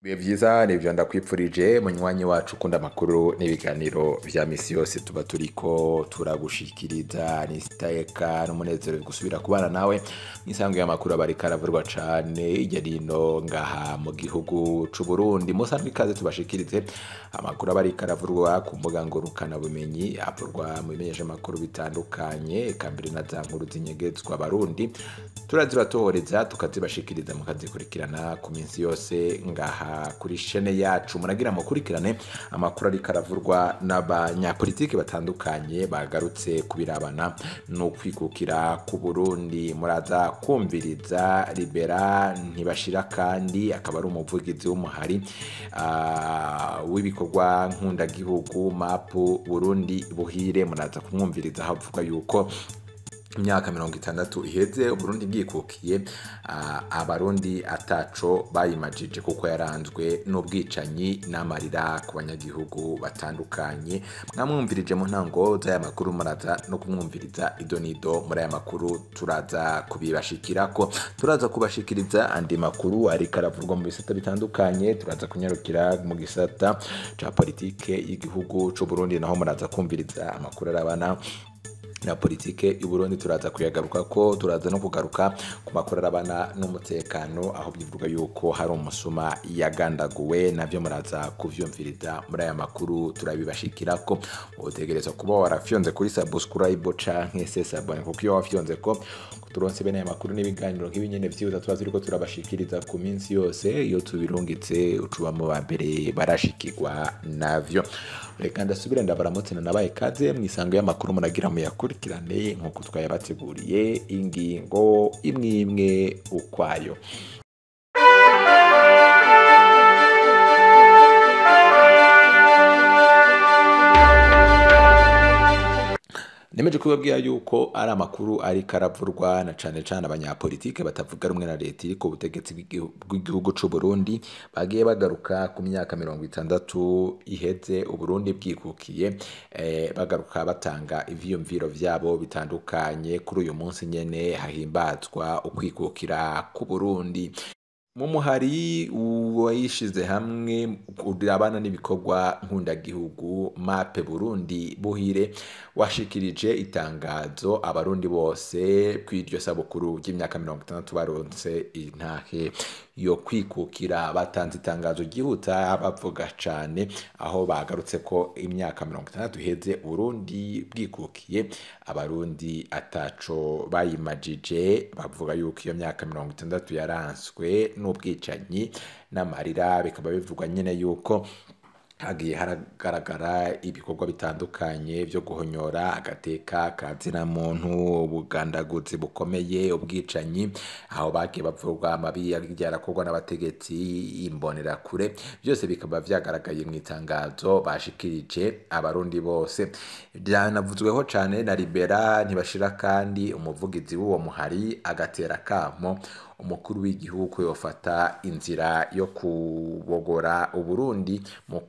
Ibihe vyiza nivyo ndakwipfurije munywanyi wacu ukunda amakuru n'ibiganiro vya misi yose tuba turiko turagushikiriza. Nisiteka n'umunezero gusubira kubana nawe mwisango y'amakuru aba ariko aravurwa cane hirya nino ngaha mu gihugu c'u Burundi. Musanzwe ikaze tubashikirize amakuru aba ariko aravurwa ku mbuga ngurukana bumenyi, avurwa mu bimenyeshamakuru bitandukanye, eka mbere na za nkuru zinyegezwa abarundi turazibatohoreza tukazibashikiriza mukazikurikirana ku minsi yose ngaha kuri shene yacu. Muragira mukurikirane amakuru ariko aravurwa n'abanyapolitiki batandukanye bagarutse kubirabana no kwikukira ku Burundi. Muraza kumviriza Libera Ntibashira, kandi akaba ari umuvugizi w'umuhari w'ibikorwa nkundagihugu mapu Burundi Buhire. Muraza kumwumviriza aho avuga yuko imyaka 60 iheze Uburundi bwikukiye, abarundi ataco bayimajije kuko yaranzwe n'ubwicanyi n'amarira ku banyagihugu batandukanye. Mwamwumvirije mu ntango z'aya makuru, muraza no kumwumviriza idonido muri aya makuru turaza kubibashikirako. Turaza kubashikiriza andi makuru ariko aravurwa mu bisata bitandukanye. Turaza kunyarukira mu gisata ca politike y'igihugu c'u Burundi, naho muraza kumviriza amakuru arabana na politike y'Uburundi, turaza kuyagaruka ko. Turaza no kugaruka ku makuru arabana n'umutekano, aho bivuga yuko hari umusuma yagandaguwe, navyo muraza kuvyumviriza muri aya makuru turabibashikirako. Utegerezwa kuba warafyonze kuri subscribe canke se s'abonner, kuko iyo wafyonze ko turonse bene aya makuru n'ibiganiro nk'ibi nyene vyihuta tuba turiko turabashikiriza ku minsi yose, iyo tubirungitse ucuba mu ba mbere barashikirwa navyo. Reka ndasubire ndabaramutse nabaye kaze mwisango y'amakuru, muragira muyakurikirane nkuko twayabateguriye ingingo imwe imwe ukwayo. Nemeje kubabwira yuko ari amakuru ariko aravurwa na cane cane abanyapolitike batavuga rumwe na leta iri ku butegetsi bw'igihugu c'u Burundi, bagiye bagaruka ku myaka 60 iheze Uburundi bwikukiye, bagaruka batanga ivyiyumviro vyabo bitandukanye kuri uyu munsi nyene hahimbazwa ukwikukira ku Burundi. Mu muhari wayishize hamwe urabana n'ibikorwa nkundagihugu mape Burundi Buhire washikirije itangazo abarundi bose kw'iryo sabukuru ry'imyaka 60 baronse intahe yo kwikukira. Batanze itangazo ryihuta bavuga cane aho bagarutse ko imyaka 60 iheze Burundi bwikukiye, abarundi ataco bayimajije. Bavuga yuko iyo myaka 60 yaranswe n'ubwicanyi n'amarira, bikaba bivugwa nyene yuko hagiye haragaragara ibikorwa bitandukanye vyo guhonyora agateka ka zinamuntu, ubugandaguzi bukomeye, ubwicanyi, aho bagiye bavuga amabi yagiye arakorwa n'abategetsi imbonerakure. Byose bikaba vyagaragaye mu itangazo bashikirije abarundi bose. Byanavuzweho cane na Libera Ntibashira, kandi umuvugizi w'uwo muhari agatera kamo umukuru w'igihugu yofata inzira yo kubogora Uburundi mu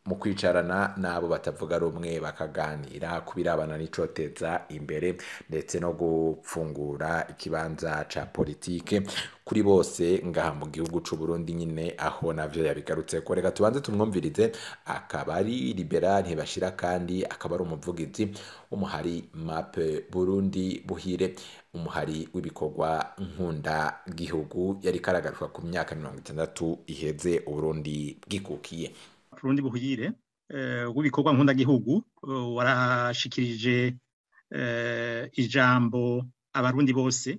kwicarana n'abo batavuga rumwe bakaganira kubirabana n'icoteza imbere, ndetse no gupfungura ikibanza ca politike kuri bose ngaha mu gihugu c'u Burundi nyine, aho navyo yabigarutse ko. Reka tubanze tumwumvirize. Akaba ari Libera Ntibashira, kandi akaba ari umuvugizi w'umuhari mape Burundi Buhire, umuhari w'ibikorwa nkunda gihugu, yari karagaruka ku myaka 60 iheze Uburundi bwikukiye. Burundi Buhire w'ibikorwa nkunda gihugu warashikirije ijambo abarundi bose.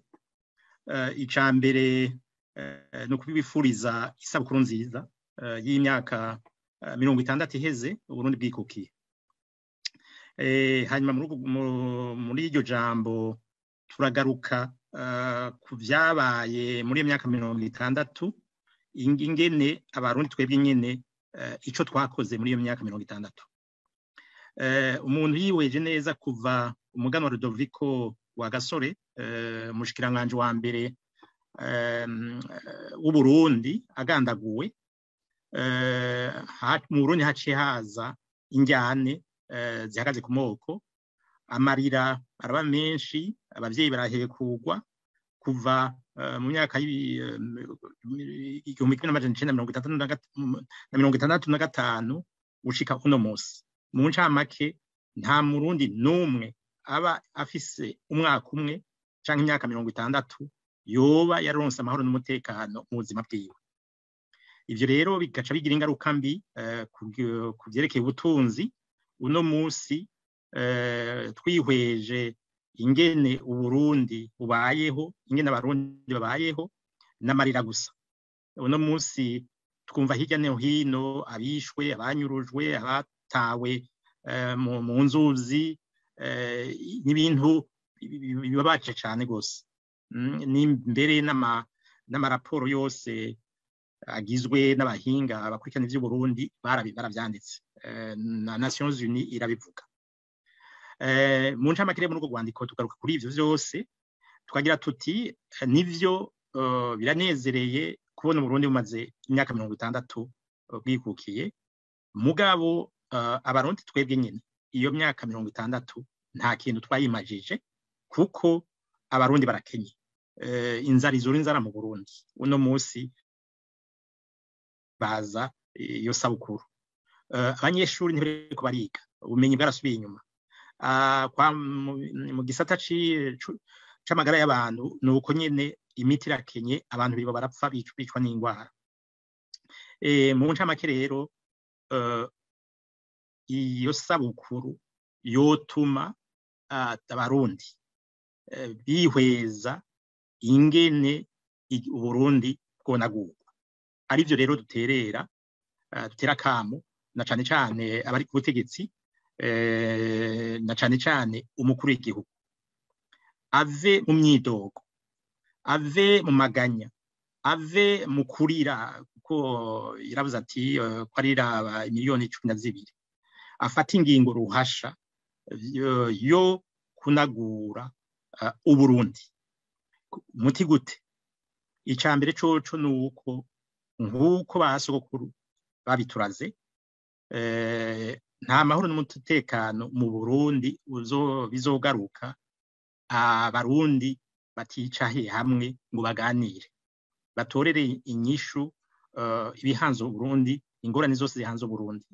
Ica mbere no kubifuriza isabukuru nziza y'imyaka 60 iheze Uburundi bwikukiye. Hanyuma muri iryo jambo turagaruka ku vyabaye muri iyo myaka 60, ingene abarundi twebwe nyene ico twakoze muri iyo myaka 60. Umuntu yiweje neza kuva umuganwa Rudoviko wa Gasore, umushikiranganje wa mbere w'u Burundi agandaguwe, mu Burundi haciye haza injyane zihagaze ku moko, amarira araba menshi, abavyeyi barahekugwa kuva mu myaka 1965 gushika uno munsi. Mu ncamake nta murundi n'umwe aba afise umwaka umwe canke imyaka 60 yoba yaronse amahoro n'umutekano mu buzima bwiwe. Ivyo rero bigaca bigira ingaruka mbi ku vyerekeye ubutunzi. Uno munsi twihweje ingene Uburundi bubayeho, ingene Abarundi babayeho, n'amarira gusa. Uno munsi twumva hirya no hino abishwe, abanyurujwe, abatawe mu nzuzi, n'ibintu bibabaje cane gose. Ni mbere n'amaraporo yose agizwe n'abahinga bakurikirana ivy'Uburundi baravyanditse, na Nations Unies irabivuga. Mu ncamake muri urwo rwandiko tugaruka kuri ivyo vyose, tukagira tuti nivyo biranezereye kubona Uburundi bumaze imyaka 60 bwikukiye, mugabo Abarundi twebwe nyene iyo myaka 60 nta kintu twayimajije, kuko Abarundi barakenye. Inzara izura inzara mu Burundi uno munsi baza iyo sabukuru. Abanyeshuri ntibariko bariga, ubumenyi bwarasubiye inyuma. Mu gisata c'amagara y'abantu nuko nyene imiti irakenye, abantu bibo barapfa bicwa n'ingwara. Mu ncamake rero iyo sabukuru yotuma Abarundi bihweza ingene Uburundi bwonagurwa. Arivyo rero duterera, dutera kamo na cane cane abari ku butegetsi, na cane cane umukuru w'igihugu, ave mu myidogo, ave mu maganya, ave mu kurira, kuko yaravuze ati ko arira miliyoni 12, afata ingingo ruhasha yo kunagura Uburundi. Muti gute? Icambere coco nuko nkuko basogokuru babituraze, nta mahoro n'umutekano mu Burundi bizogaruka Abarundi baticaye hamwe ngo baganire, batorere inyishu ibihanze Uburundi, ingorane zose zihanze Uburundi.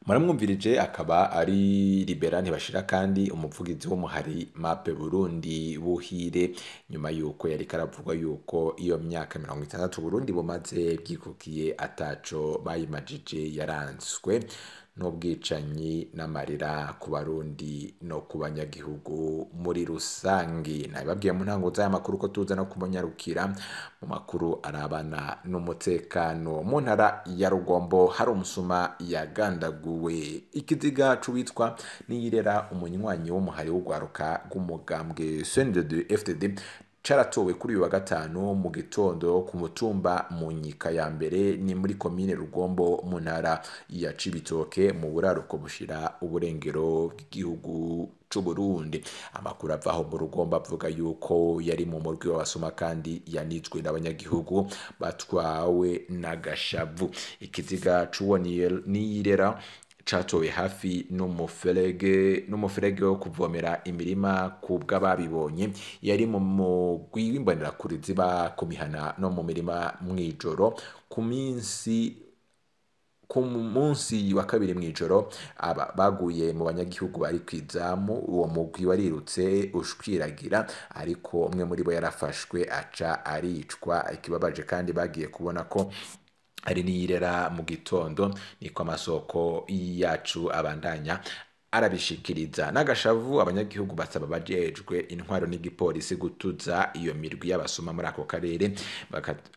Muramwumvirije akaba ari Libera Ntibashira kandi umuvugizi w'umuhari Mape Burundi Buhire, nyuma yuko yari karavugwa yuko iyo myaka 60 Burundi bumaze bwikukiye ataco bayimajije, yaranzwe n'ubwicanyi n'amarira ku Barundi no ku banyagihugu muri rusangi. Nabibabwiye mu ntango z'aya makuru ko tuza no kumanyarukira mu makuru arabana n'umutekano. Mu ntara ya Rugombo hari umusuma yagandaguwe ikiziga c'uwitwa Niyirera, umunywanyi w'umuhari w'ugwaruka rw'umugambwe CNDD FDD, caratowe kuri uyu wa gatanu mu gitondo ku mutumba mu Nyika ya mbere, ni muri komine Rugombo mu ntara ya Cibitoke mu buraruko bushira uburengero bw'igihugu c'Uburundi. Amakuru avaho mu Rugombo avuga yuko yari mu murwi w'abasuma kandi yanizwe n'abanyagihugu batwawe n'agashavu. Ikiziga c'uwo Niyirera catowe hafi n'umuferege wo kuvomera imirima ku bw'ababibonye. Yari mu mugwi w'imbonerakure ziba ku mihana no mu mirima mw'ijoro. Ku munsi wa kabiri mw'ijoro aba baguye mu banyagihugu bari kw'izamu. Uwo mugwi warirutse ushwiragira, ariko umwe muri bo yarafashwe aca aricwa. Ikibabaje kandi bagiye kubona ko ari Niyirera mu gitondo, niko amasoko yacu abandanya arabishikiriza. N'agashavu abanyagihugu basaba bajejwe intwaro n'igipolisi gutuza iyo mirwi y'abasuma muri ako karere,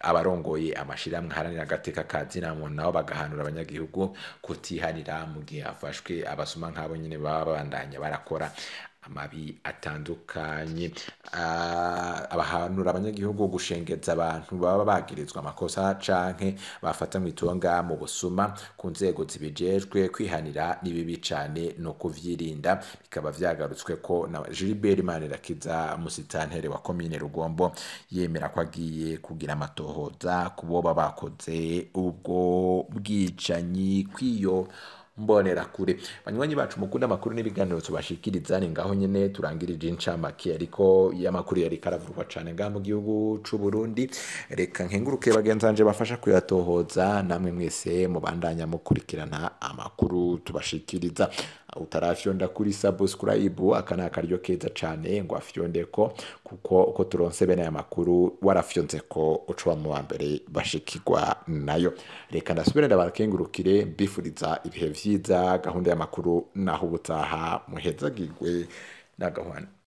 abarongoye amashirahamwe aharanira agateka ka zina muntu nabo bagahanura abanyagihugu kutihanira mu gihe hafashwe abasuma nk'abo nyene baba babandanya barakora amabi atandukanye. Abahanura abanyagihugu gushengeza abantu baba bagirizwa amakosa canke bafata mw'itonga mu busuma ku nzego zibijejwe. Kwihanira ni bibi cane no kuvyirinda, bikaba vyagarutswe ko na Gilbert Manirakiza, musitantere wa komine Rugombo, yemera ko agiye kugira amatohoza ku boba bakoze ubwo bwicanyi kw'iyo Mbonerakure. Banywanyi bacu mukunda amakuru n'ibiganiro tubashikiriza, ni ngaho nyene turangirije incamake ariko y'amakuru yariko aravurwa cane ngaha mu gihugu c'u Burundi. Reka nkenguruke bagenzi banje bafasha kuyatohoza, namwe mwese mubandanya mukurikirana amakuru tubashikiriza. Utarafyonda kuri subscribe, aka ni akaryo keza cane ngo afyondeko, kuko uko turonse bene aya makuru warafyonze ko uca mu wa mbere bashikirwa nayo. Reka ndasubire ndabakengurukire, mbifuriza ibihe vyiza, gahunda y'amakuru naho ubutaha, muhezagirwe n'agahwana.